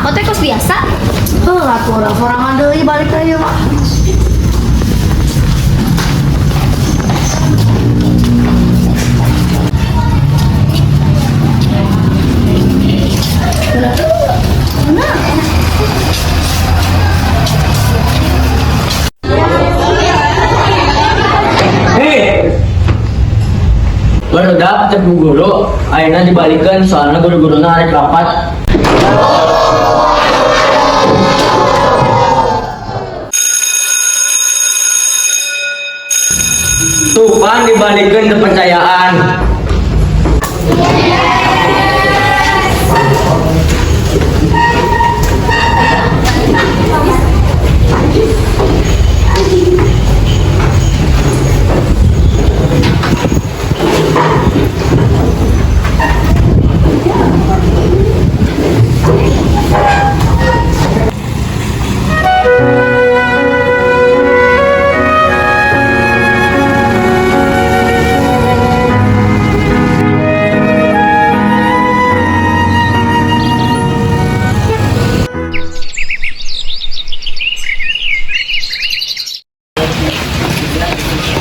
Rapat teh kos biasa. Tuh, atuh urang sorangan deui balik ka ieu mah. Hei! Barudak cek bu guru, ayeuna dibalikeun soalna guru-guruna arek rapat. Tuh pan dibalikeun kepercayaan.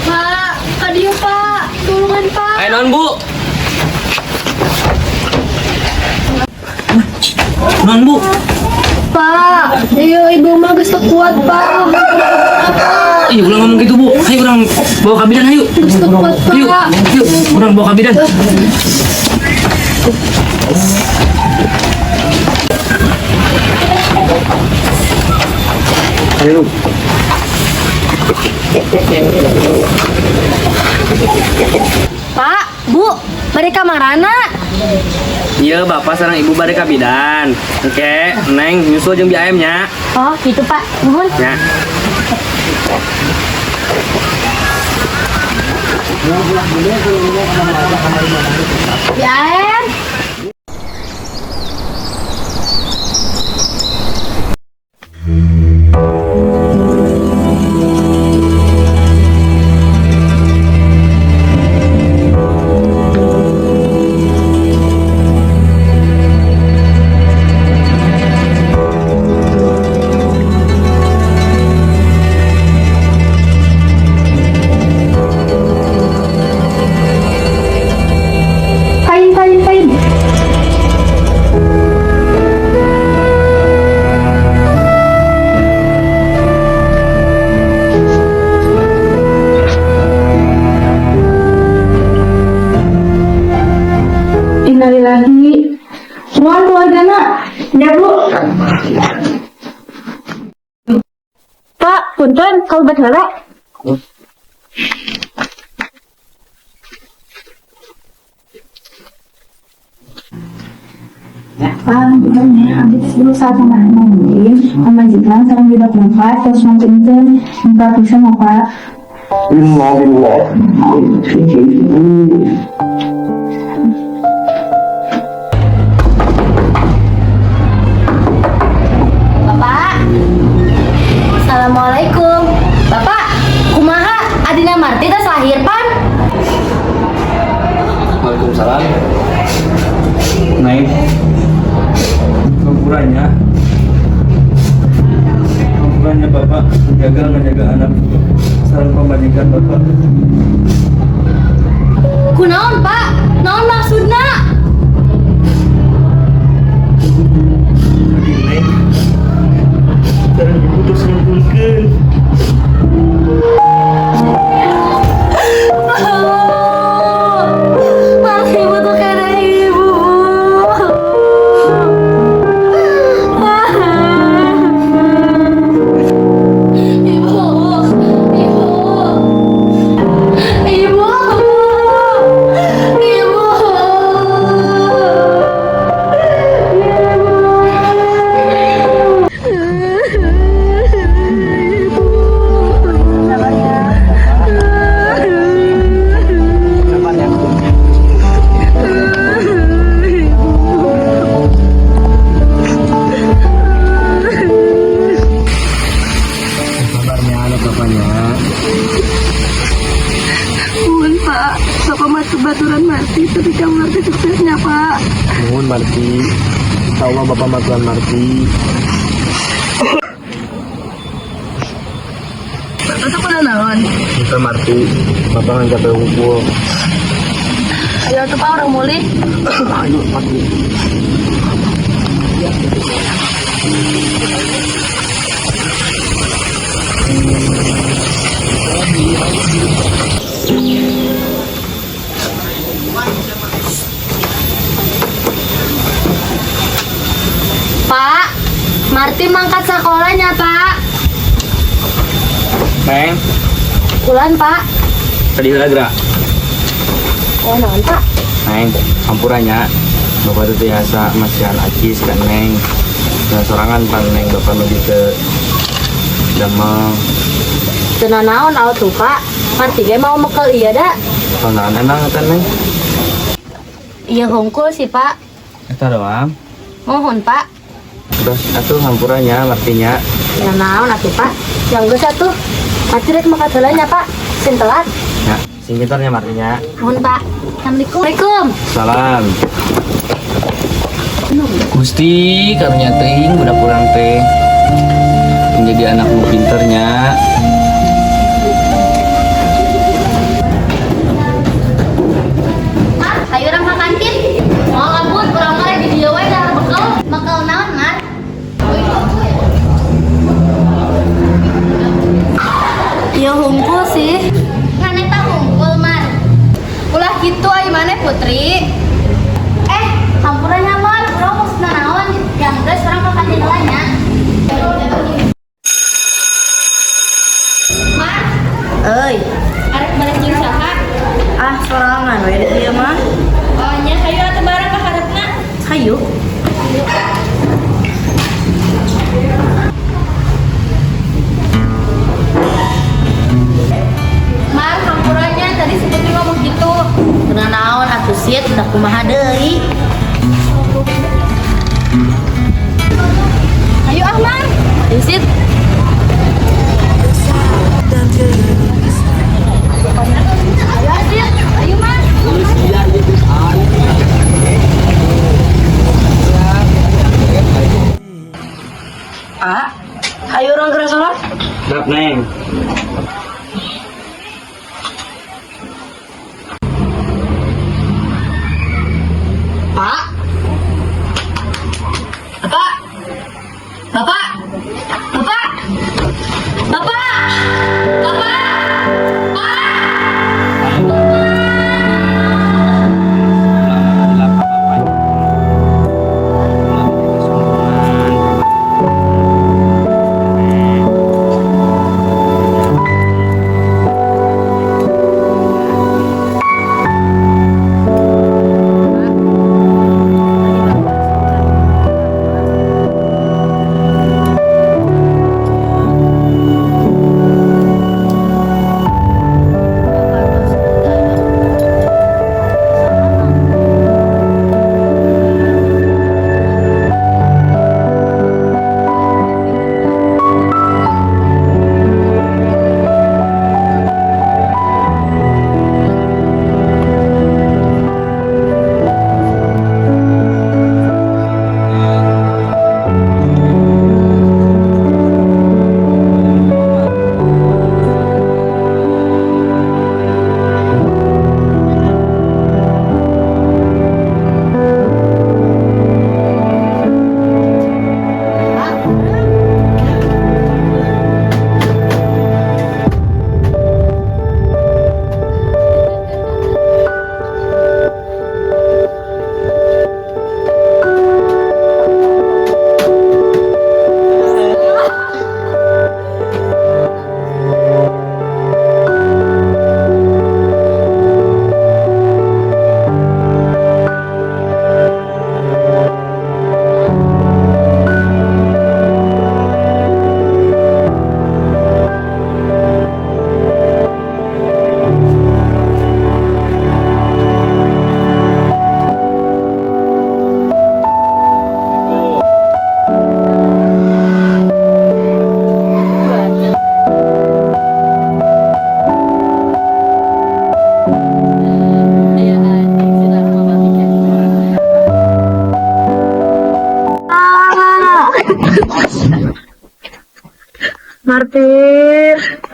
Pak, kadieu Pak, tulungan Pak. Ayo non bu. Non bu. Pak, iya ibu mah geus teu kuat Pak. Iya ulah ngomong gitu bu. Ayo urang bawa ka bidan ayo. Geus teu kuat Yuk, Pak. yuk, urang bawa ka bidan. Ayo. Pak, Bu, mereka marana. Iya, bapak sareng ibu bade ka bidan. Oke, Neng nyusul jeung BAM nya. Oh, gitu Pak. Nuhun. Nya. Ya, Kain kain kain. Innalillahi. Ruang keluargana. Ya, Bu. Pak, punten, kalau heula. Pak, punten ya, abdi berusaha sama mungkin pamajikan sareng budak lompat terus mungkin muka pisan Pak. Bapak. Assalamualaikum. Bapak, kumaha adina Marti tos lahir pan? Waalaikumsalam. Neng. Hampuranya. Hampuranya Bapak gagal menjaga anak sareng pamajikan Bapak. Kunaon, Pak? Naon maksudna? Adi Neng. Sareng ibu terus ngumpulkeun. Maaf ibu tuh karena ibu. Ibu, ibu, ibu, ibu. Kabarnya anak bapaknya. Nuhun Pak, Bapak mah baturan Marti tapi kamu ngerti suksesnya Pak. Nuhun Marti. Insya Allah Bapak bantuan Marti. Bapak tuh kudu naon? Minta Marti, Bapak nggak capek ngumpul. Ayo tuh Pak urang mulih. Ayo Marti. Pak, Marti mangkat sekolahnya, Pak. Neng, Kulan, Pak. tadi heula gerak. Oh, naon, Pak? Neng, hampuranya. Bapak tuh biasa masihan acis kan Neng. Nah, sorangan pan Neng Bapak nuju ke damel. Teu naon atuh, Pak. Marti ge mau mekel iya da. Naon emang eta Neng? Iya hungkul sih, Pak. Eta doang. Mohon, Pak. Terus atuh hampuranya Martinya. Ya naon atuh, Pak. Yang geus atuh. Marti rek makan heula nya, Pak. Sin telat. Ya, sing pintarnya Martinya. Mohon, Pak. Assalamualaikum. Assalamualaikum. Salam. Gusti karunya teuing budak urang teh menjadi anak nu pinternya. Mar, ayo urang ka kantin. Moal ampun, urang mah di dieu we dahar bekel. Bekel naon, Mar? Iya hungkul sih. Ngan eta hungkul, Mar. Ulah kitu ai maneh Putri. Eh, hampuranya Mar, urang maksudna naon? Yang geus urang ka kantin heula nya. Mar, Euy, arek balik jeung saha? Ah sorangan we di dieu mah. Oh nya hayu atuh bareng ka hareupeuna. Hayu. Mar, hampuranya tadi si Putri ngomong gitu. Teu naon atuh sieut da kumaha deui. Ayo ah, Mar. Ayo, Sid. Ayo, ah, Sid. Ayo, Mar. Ah, hayu urang geura salat. Dap Neng. Pak. Bapak. Bapak. Bapak. Bapak. Bapak. Marti,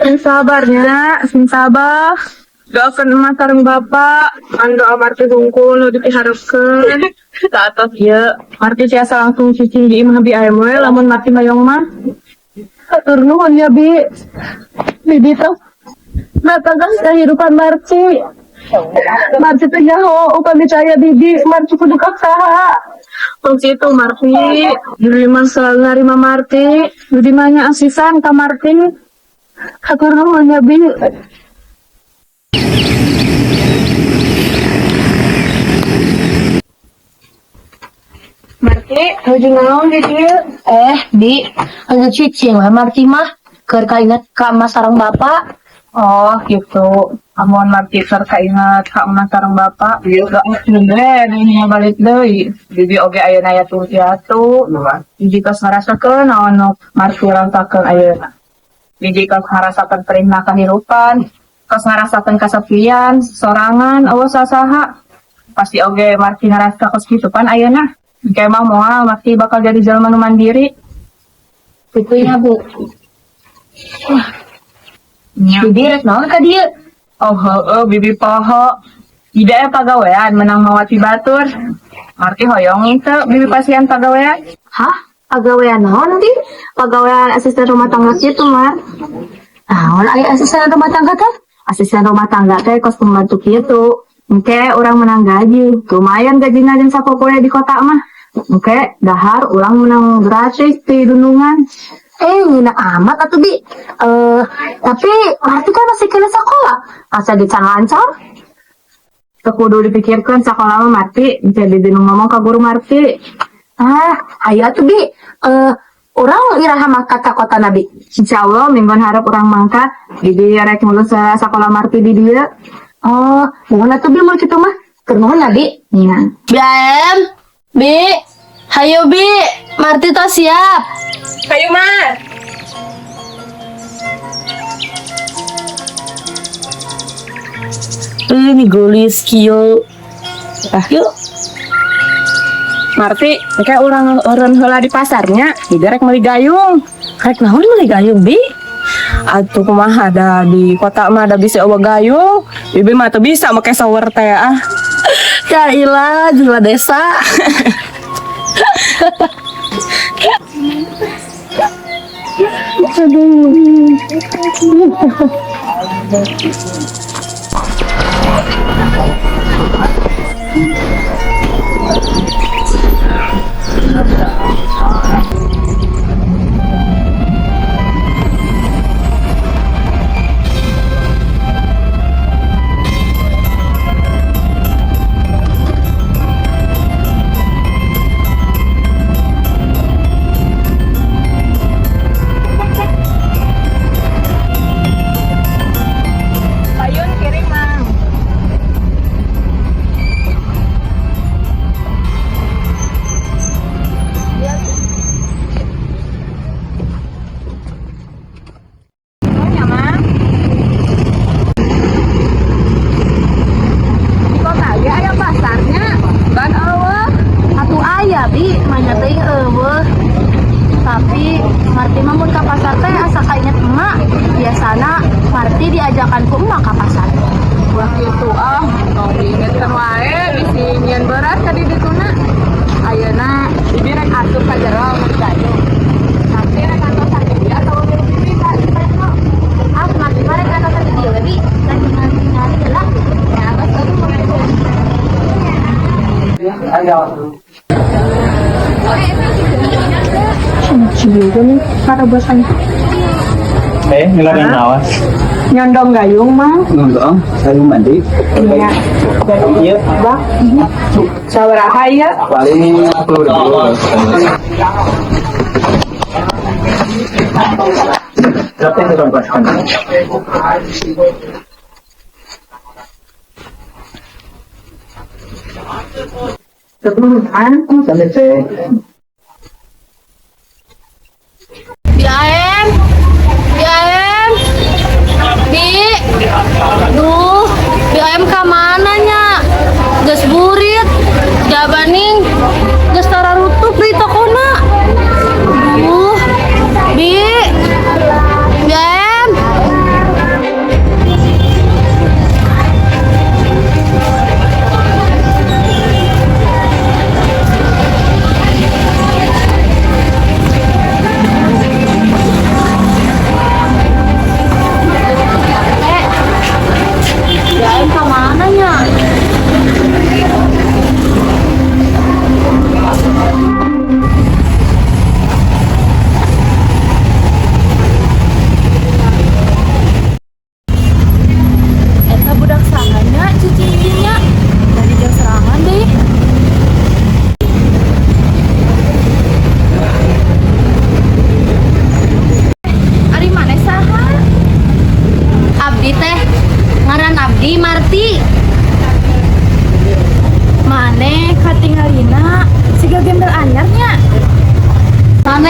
sing sabar nya, sing sabar. Doakan emak sareng bapak, kan doa Marti hungkul nu dipiharepkeun. Ka atos ieu, Marti tiasa langsung cicing di imah Bi Aem we lamun Marti mayong mah. Hatur nuhun ya Bi. Bibi teh natagas kehidupan Marti. Marti teh nyaho upami teu aya Bibi, Marti kudu ka saha. Tong kitu Marti, Bibi mah selalu narima Marti, Bibi mah nya asisan ka Marti. Hatur nuhun ya Bi. Marti, nuju naon di dieu? Eh, Bi, anu cicing we Marti mah keur kainget ka emak sareng bapak. Oh, gitu. Amun Marti keur kainget ka emak sareng bapak, doakeun we dunia balik deui. Bibi oge ayeuna aya tuh piatu. Bibi tos ngarasakeun naon nu Marti rasakeun ayeuna. Bibi tos ngarasakeun perihna kahirupan, tos ngarasakeun kasepian, sorangan, euweuh sasaha. Pasti oge Marti ngarasa kos kitu pan ayeuna. Engke mah moal Marti bakal jadi jelema nu mandiri. Kitu nya, Bu. Nya. Bibi rek naon ka dieu? Oh heueuh, Bibi poho. Tidak aya pagawean menang mawa ti batur. Marti hoyong teu Bibi pasihan pagawean? Hah? Pagawean naon, Bi? Pagawean asisten rumah tangga kitu, Mar. Naon aya asisten rumah tangga teh? Asisten rumah tangga teh kos pembantu kitu. Engke urang menang gaji. Lumayan gajina jeung sapopoe di kota mah. Engke dahar urang menang gratis ti dundungan. Eh, ngeunah amat atuh, Bi. Eh, tapi Marti kan masih kena sekolah. Asa ge can lancar? Teu kudu dipikirkeun sakola mah Marti, engke Bibi nu ngomong ka guru Marti. Ah, hayu atuh, Bi. Eh, urang iraha mangkat ka kota na, Bi? Insyaallah mingguan hareup urang mangkat, Bibi rek ngurus sakola Marti di dieu. Oh, nuhun atuh Bi mun kitu mah. Hatur nuhun ya, Bi. Nya. Bi Aem, Bi, hayu Bi, Marti tos siap. Hayu Mar. Ini geulis kieu. Ah, yuk. Marti, engke urang eureun heula di pasarnya, Bibi rek meuli gayung. Rek naon meuli gayung, Bi? Atuh kumaha da di kota mah da bisa euweuh gayung. Bibi mah teu bisa make shower teh ah. Ya ilah, jiwa desa. Payun kiri, Mang. Ya, Mang. Di kota ge aya pasarnya. Ban euweuh. Atuh aya, Bi, manya teuing euweuh. Tapi Marti mah mun ka pasar teh asa kainget emak. Biasana Marti diajakan ku emak ka pasar. Wah gitu ah, tong diingetkeun wae bisi nyieun beras ka di dituna. Ayeuna Bibi rek asup ka jero meuli gayung. Nanti rek antosan di dieu atawa milu Bibi ka jero. Ah, Marti mah rek antosan di dieu we, Bi. Lagi nyari heula. Ya, geus euweuh mun kitu. Eh, ngelakuin naon? Nyondong gayung Mang. Ngondong, saya mandi. Iya. Iya, Bang. Sabaraha ieu? Paling 10 ribu. Berapa yang dikompaskan? Teman. Sampai teh. Bi Aem, Bi Aem, Bi, duh, Bi Aem ka mana nya? Geus burit, jabaning, geus tararutup di tokona. Duh.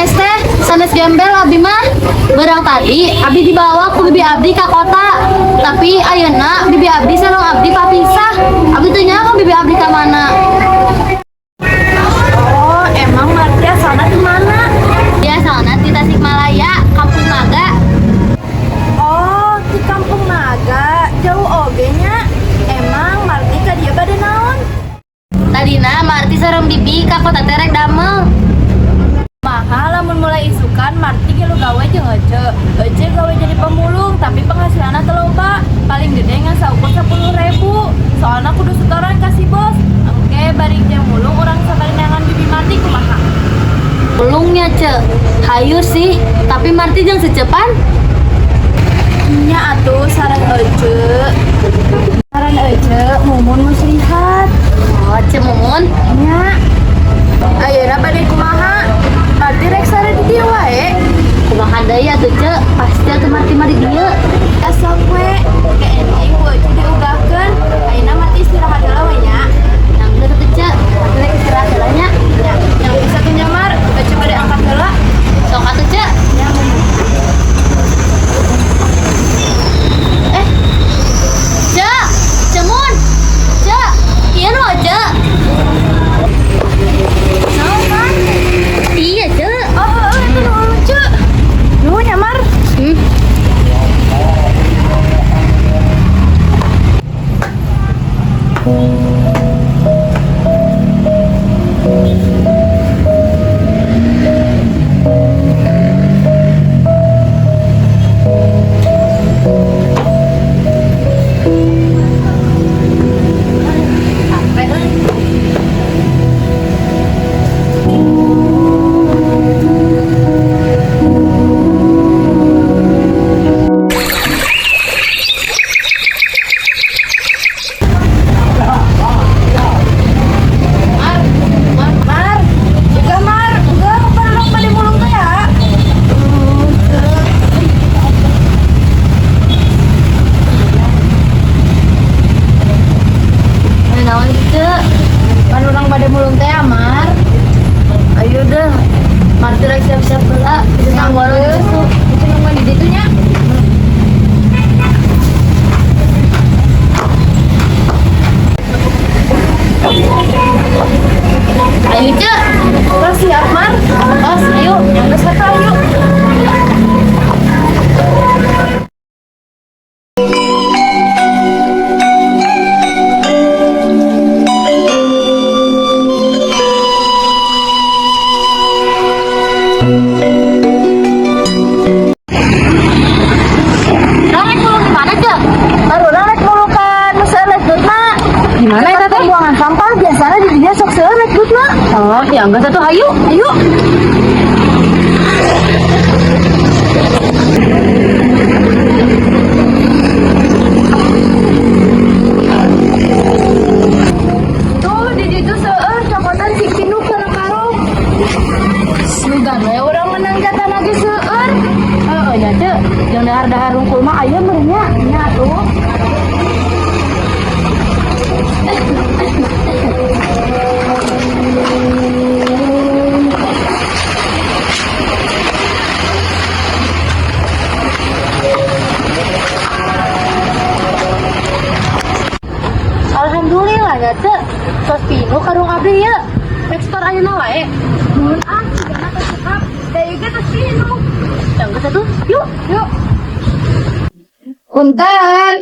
Sanes teh, sanes gembel abdi mah. Barang tadi abdi dibawa ku bibi abdi ka kota. Tapi ayeuna bibi abdi sareng abdi papisah. Abdi teu nyaho bibi abdi ka mana. Oh, emang Marti asalna di mana? Dia asalna di Tasikmalaya, Kampung Naga. Oh, di Kampung Naga. Jauh oge nya. Emang Marti ka dieu bade naon? Tadina Marti sareng bibi ka kota teh rek damel. Maha lamun mulai isukan Marti ngilu gawe jeung Ece. Ece gawe jadi pemulung tapi penghasilanna teu loba. Paling gede ngan saukur 10.000. Soalna kudu setoran ka si bos. Engke bari jeung mulung urang sabari neangan bibi Marti kumaha. Mulungnya ce, hayu sih, tapi Marti jeung secepan. Nya atuh saran Ece. Saran Ece Mumun muslihat. Oh, Ce Mumun. Nya. Ayeuna bade kumaha? Marti rek sare di dieu wae. Kumaha deui atuh ce, pasti atuh Marti mah di dieu. Asal we ke enjing ku Ece diugahkeun. Ayeuna Marti istirahat heula we nya. Yang geus atuh ce, Marti rek istirahat heula nya. Nya, yang bisa tuh nyamar, Ece bade angkat heula. Sok atuh ce. Nya. Eh. Ce, Cemun. Ce, ieu nu ce. Naon, Mar? Iya ce. Oh, heeh, itu nu lucu. Nuhun ya, Mar. Capek euy. Mar, Mar, Mar. Juga Mar, enggak perlu beli mulung teh ya. Ayo naon ce? Pan urang bade mulung teh ya, Mar. Ayo deh. Marti rek siap-siap heula, bisa nang warung susu. Itu nungguan di ditu nya. Ayo ce. Terus siap, Mar. Tos, ayo. Geus atuh ayo. Rek mulung di mana ce? Baru rek mulukan nu seueur leutna. Di mana eta teh? Pembuangan sampah biasanya di dinya sok seueur leutna. Oh, ya geus atuh hayu. Ayo. Tuh di ditu seueur cokotan cing pinuh kana karung. Sugan we urang menang jatah lagi seueur. Heeh nya ce, jeung dahar-dahar rungkul mah aya meureun nya. Nya atuh. Alhamdulillah nya ce, tos pinuh karung abdi ieu. Ekspor ayeuna wae. Nuhun ah, sigana teh cekap. Da ieu ge tos pinuh. Yang geus atuh, yuk. Yuk. Punten.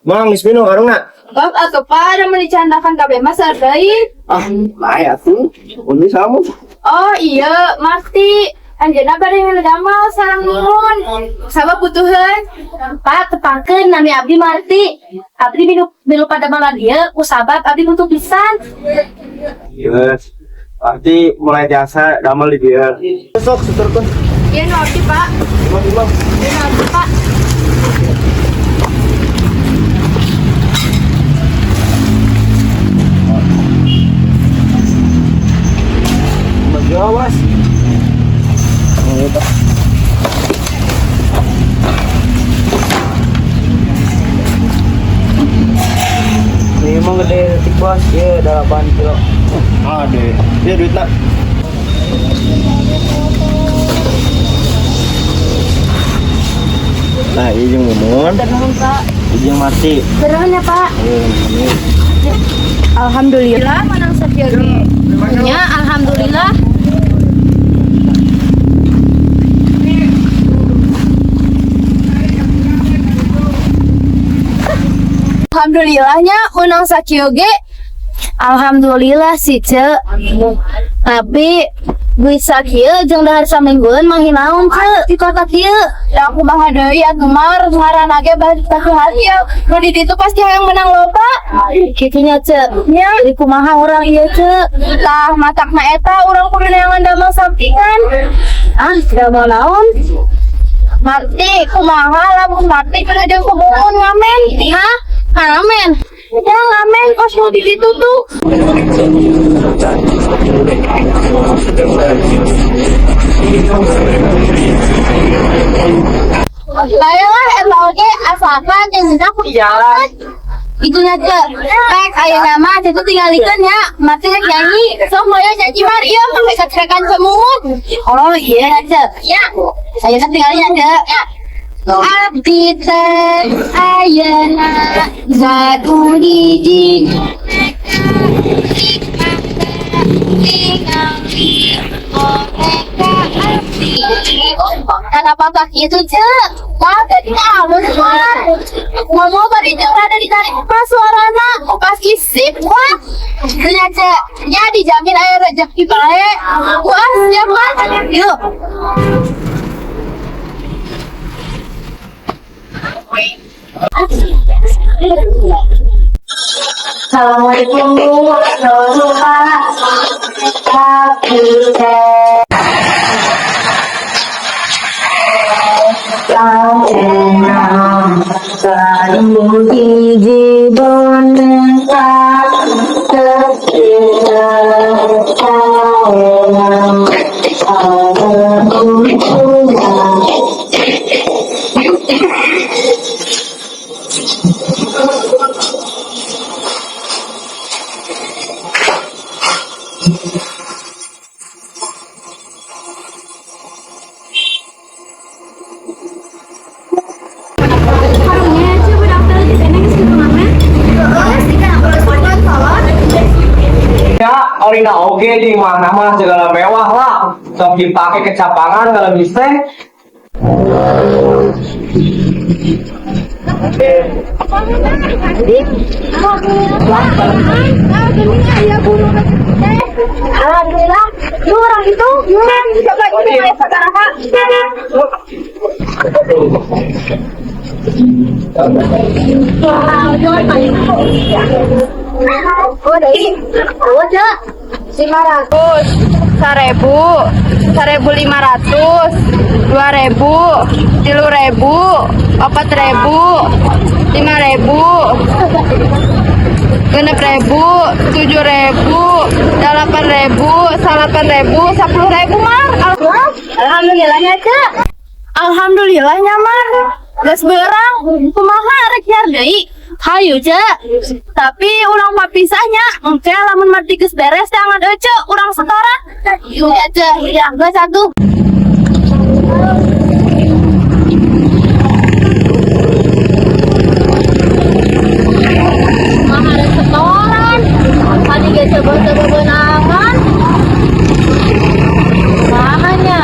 Mang, geus minum karungna. Bab atuh Pak, da mun dicandakan kabeh mah seueur deui. Ah, bae atuh. Uni samu. Oh iya, Marti. Anjeunna bade ngilu damel sareng Mumun. Sabab butuheun. Pak, tepangkeun nami abdi Marti. Abdi milu milu pada malam dieu ku sabab abdi butuh pisan. Yes. Berarti mulai tiasa damel di dieu. Sok seturkeun. Ieu nu abdi, Pak. Imam, imam. Ieu nu abdi, Pak. Maju awas. Ini emang gede detik bos, iya 8 kilo. Ade, ya duitna. Nah, ieu jeung Mumun. Nuhun, Pak. Ieu jeung Marti. Nuhun ya, Pak. Ayo, Mumun. Alhamdulillah menang sakieu ge. Nya alhamdulillah. Alhamdulillahnya menang sakieu ge. Alhamdulillah sih, Ce. Tapi duit sakieu jeung dahar saminggueun manghi naon, Ce, di kota kieu. Da aku mah deui atuh Mar, ngaranna ge batu ya. Nu di ditu pasti hayang menang loba. Kitu nya, Ce. Nya. Jadi kumaha urang ieu, Ce? Tah matakna eta urang kudu neangan damel sampingan. Ah, damel naon? Marti kumaha lamun Marti kudu jeung kumun ngamen. Hah? Ngamen? Ya ngamen kos nu di ditu tuh. Baiklah, eta oge asalkan jeung aku Jalan. Itu nya, Ce. Pek ayeuna mah itu tinggalikeun nya. Marti rek nyanyi. Sok moyo nyanyi Mar, ieu make kacerekan cemungut. Oh iya, Ce. Ya. Ayeuna tinggalnya, Ce. Abdi teh ayeuna gaduh hiji Kenapa pak itu, Ce? Wah, tadi alus Mar. Ngomong tadi jeung rada ditarik pas suarana, pas isip wah. Nya, Ce. Ya dijamin aya rezeki bae. Wah, siap Mar. Yuk. Assalamualaikum Bu, Assalamualaikum Pak. Happy Selalu hiji boneka Karunya, Ce, budak teh lagi keneh geus kitu ngamen. Heeh, sih kan aku geus kolot. Ya, orina oge di mana mah segala mewah lah. Sok dipake kecapangan kalau bisa. Alhamdulillah, lu orang itu, Coba ini aya sabaraha. Oh, dari, oh, Ce. 500, 1000, 1500, 2000, 3000, 4000, 5000, 6000, 7000, 8000, 9000, 10.000 Mar. Alhamdulillahnya, Ce. Alhamdulillahnya Mar. Geus beurang, kumaha rek nyiar deui? Hayu, Ce. Tapi urang papisahnya, engke lamun Marti geus beres tangan ece urang setoran. Iya, Ce. Ya, geus atuh. Kumaha rek setoran? Tadi ge coba-coba beunangan. Kumaha nya?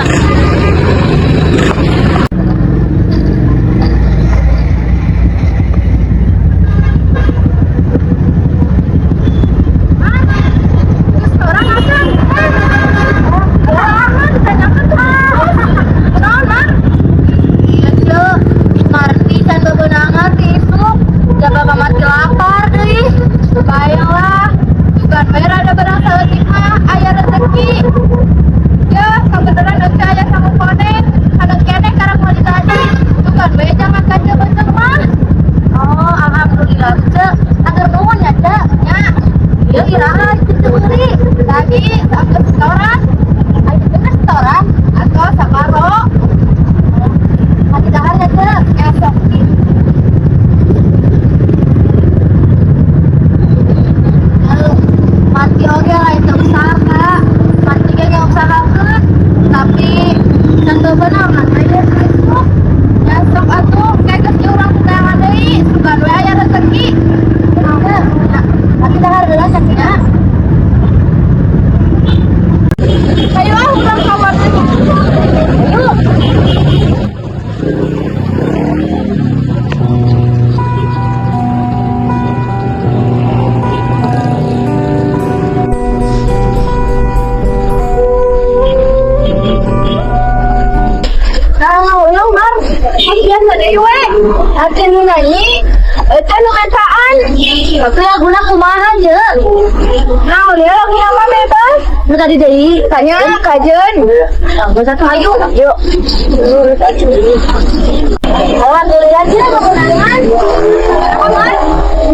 Hati nu nyanyi, eta nu etaan. Tapi laguna kumaha je? Naon ya lagu apa bebas? Nu tadi deui, tanya kajeun. Lagu satu ayo. Yuk. Alhamdulillah sih kemenangan.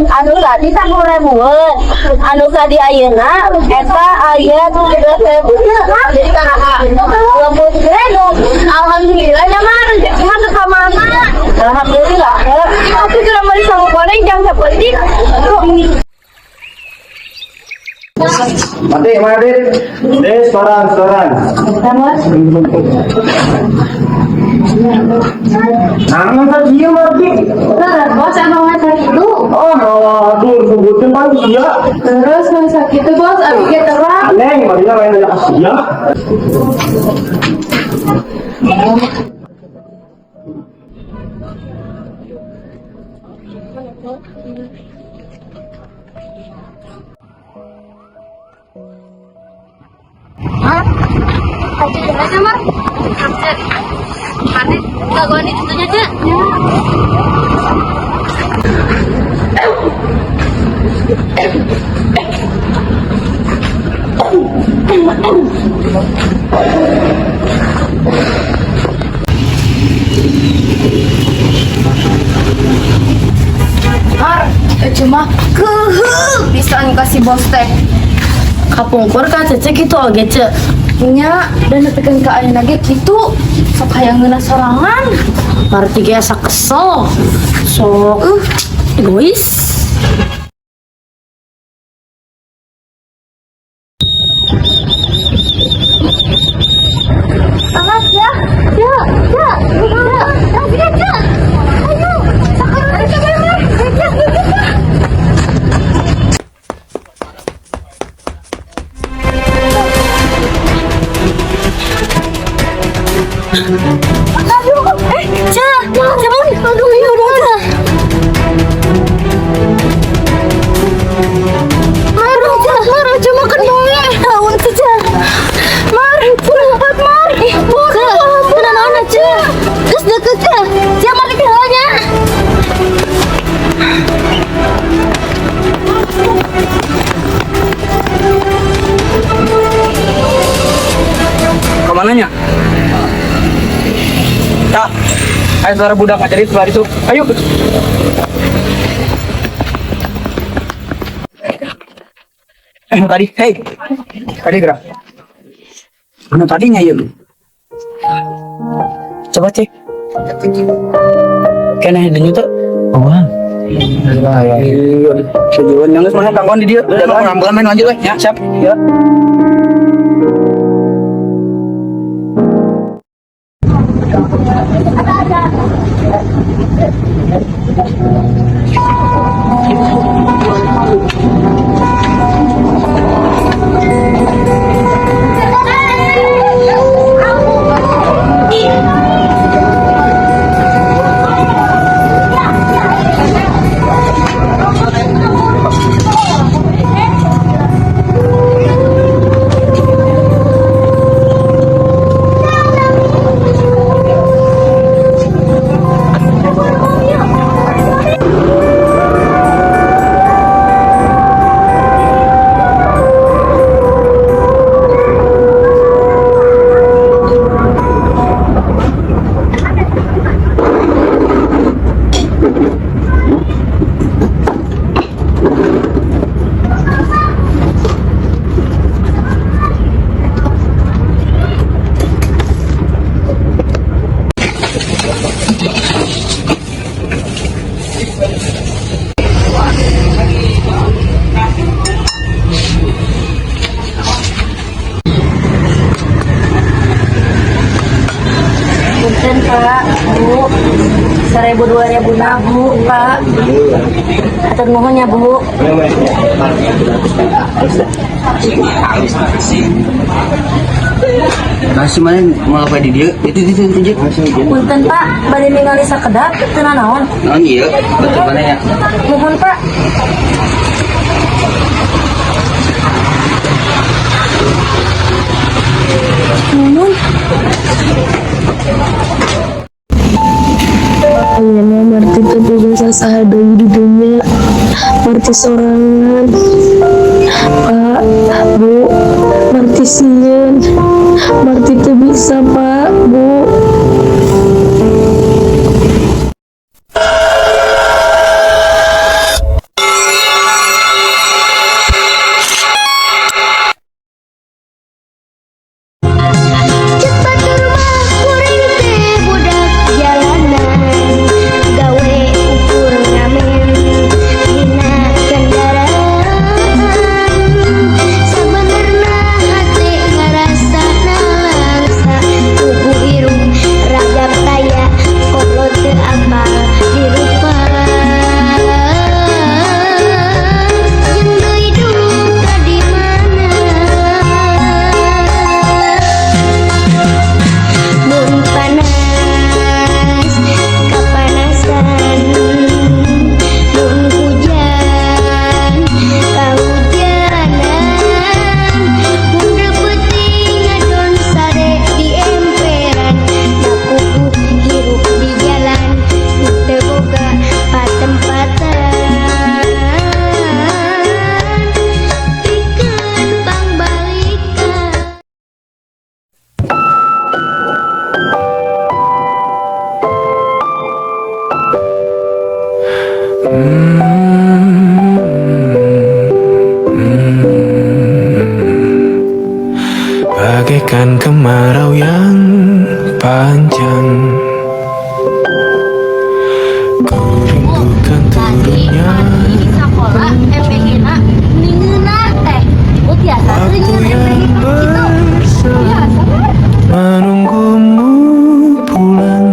Anu tadi 10 ribuan, anu tadi ayeuna eta aya 17 ribu, jadi 27 ribu. Alhamdulillah ya mah rezeki mah teu mana. Alhamdulillah. Aku sudah beli sama goreng jam seperti. Mati, mana Dit? Dit, setoran, setoran. Nah, tadi iya Marti. Nah, bos emang masa itu. Oh, aduh, sebutin kan iya. Terus masa gitu bos, abi ge terang. Neng, marinya main aja iya. Aja Mar. Marti, kagoan itu nya, Cek. Mar, cuma keuheuh pisan ka si bos teh. Kapungkur ka Cece gitu oge, Cek. Nya, dan nepikeun ka ayeuna ge kitu. Sok hayang ngeunah sorangan. Marti ge asa kesel. Sok egois. Awas ya. Ya, ya, ya, ya, ya. Ayo, sekarang kita Mar. Ya, ya, ya. Aduh, eh, Cah, Cah, aduh, ini udah, Cah. Mar, Cah, Mar, aja makan bae. Naon sih, Cah? Mar, berempat, Mar. Cah, udah naon, Cah? Geus deket, Cah. Cah, mari ke nya. Kemananya? Tak. Ayo suara budak nggak jadi setelah itu. Ayo. Eh, tadi, hey. Tadi gerak. Mana tadinya yuk? Coba cek. Kayaknya denyut tuh. Oh. Iya, tujuan yang mana tangguhan di dia. Udah, mau main lanjut, weh. Ya, siap. Ya. Punten Pak, Bu. 1.000 2.000 nah Bu, Pak. Hatur nuhun ya Bu. Nasi mana mau apa di dia? Itu. Punten Pak, bade ningali sakedap teu naon. Naon ieu? Betul mana ya? Nuhun Pak. Nuhun. Ayeuna Marti teu boga sasaha deui di dunya. Marti sorangan. Pak, Bu, Marti sieun. Marti teu bisa, Pak, Bu. Ceuk batur mah kuring teh budak jalanan, gawe ukur ngamen dina kendaraan. Sabenerna hate ngarasa nalangsa, tubuh irung ragap taya, kolot teu apal dirupa jeung deui duka di mana. Mun panas kapanasan, mun hujan kahujanan, mun reupeting ngadon sare di emperan, da puguh hirup di jalan teu boga patempatan pikeun pangbalikan. Bagaikan kemarau yang panjang, ku rindukan Tadi turunnya pagi di sekolah MPG na ningeuna teh. Ibu tiasa teu waktu nyieun yang MPG gitu? bersama, Biasa kan? menunggumu pulang,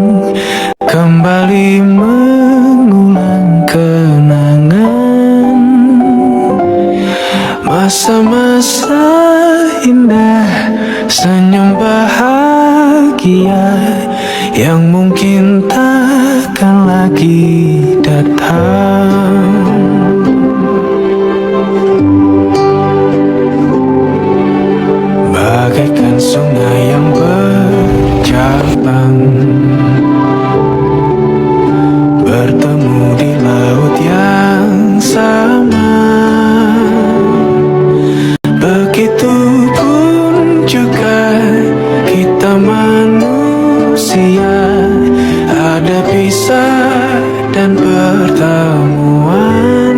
kembali mengulang kenangan masa-masa indah, senyum bahagia yang mungkin takkan lagi datang. Bagaikan sungai yang bercabang, bertemu di laut yang sama. Begitupun juga kita manusia, ada pisah dan pertemuan,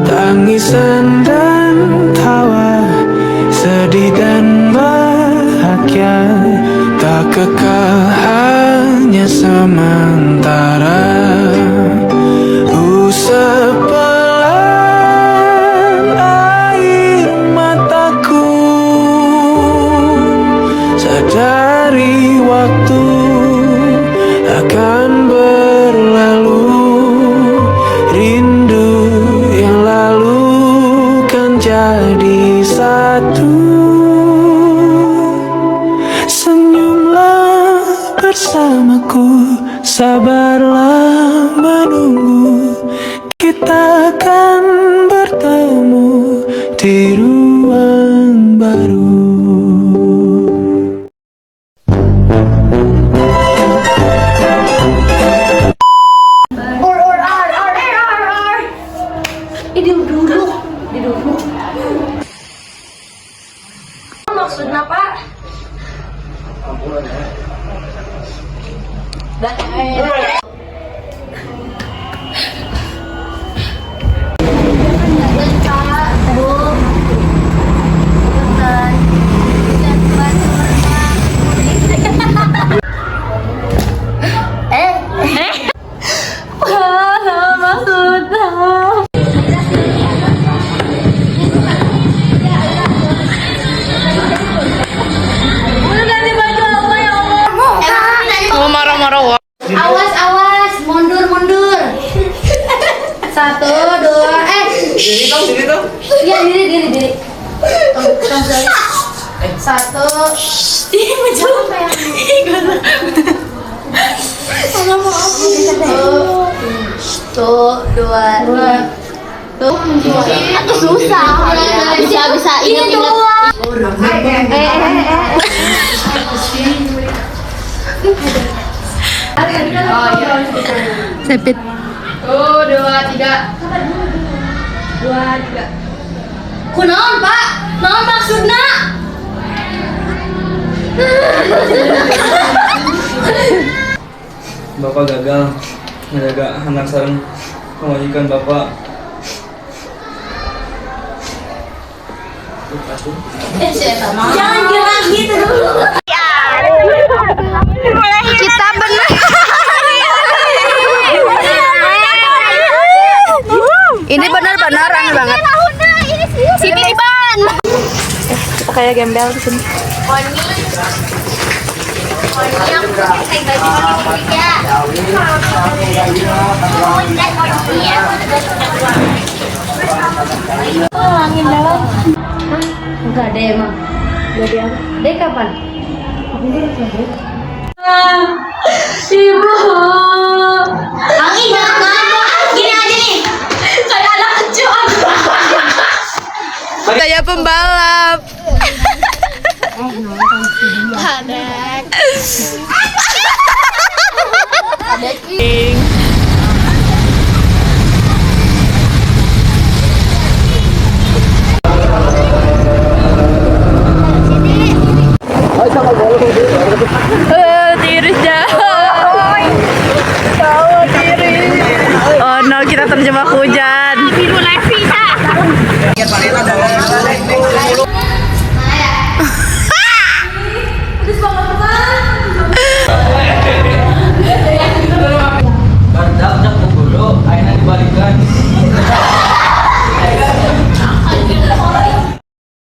tangisan dan tawa, sedih dan bahagia, tak kekal hanya sementara. Usap pelan air mataku, sadari waktu akan berlalu, rindu yang lalu kan jadi satu. Senyumlah bersamaku, sabarlah menunggu, kita akan bertemu di ruang baru. Or or ar ar r ar ar. Ini dulu, di dulu. Maksudnya, Pak? Dah. Pak, Bu. Punten. Batur mah eh, eh. Wah, maksudnya. Udah ganti baju apa, ya Allah? Mau marah-marah. Awas, awas, mundur, mundur. Satu, dua, eh. Diri dong, diri dong. Iya, diri, diri, diri. Tong, tong, sorry. Satu. Ih, menjauh. Satu, dua, dua. Tuh, atau susah. Bisa, bisa. Ini dua. Eh, eh, eh, eh. Oh iya. Sepit. 1, 2, 3. 2, 3. Kunaon, Pak? Naon maksudna? Bapak gagal menjaga anak sareng pamajikan Bapak. Jangan bilang gitu dulu. Kita benar. Ini benar-benar aneh banget. Sini Iban. Kita kayak gembel di sini. Oni yang pakai baju Oni ya. Oni ya. Angin lewat. Enggak ada emang. Enggak ada apa? Dek kapan? Ibu. Angin jangan ngambek. Gini aja nih. Kayak anak kecil. Kayak pembalap. Tiris jauh. Oh no, kita terjebak hujan. Biru Levi.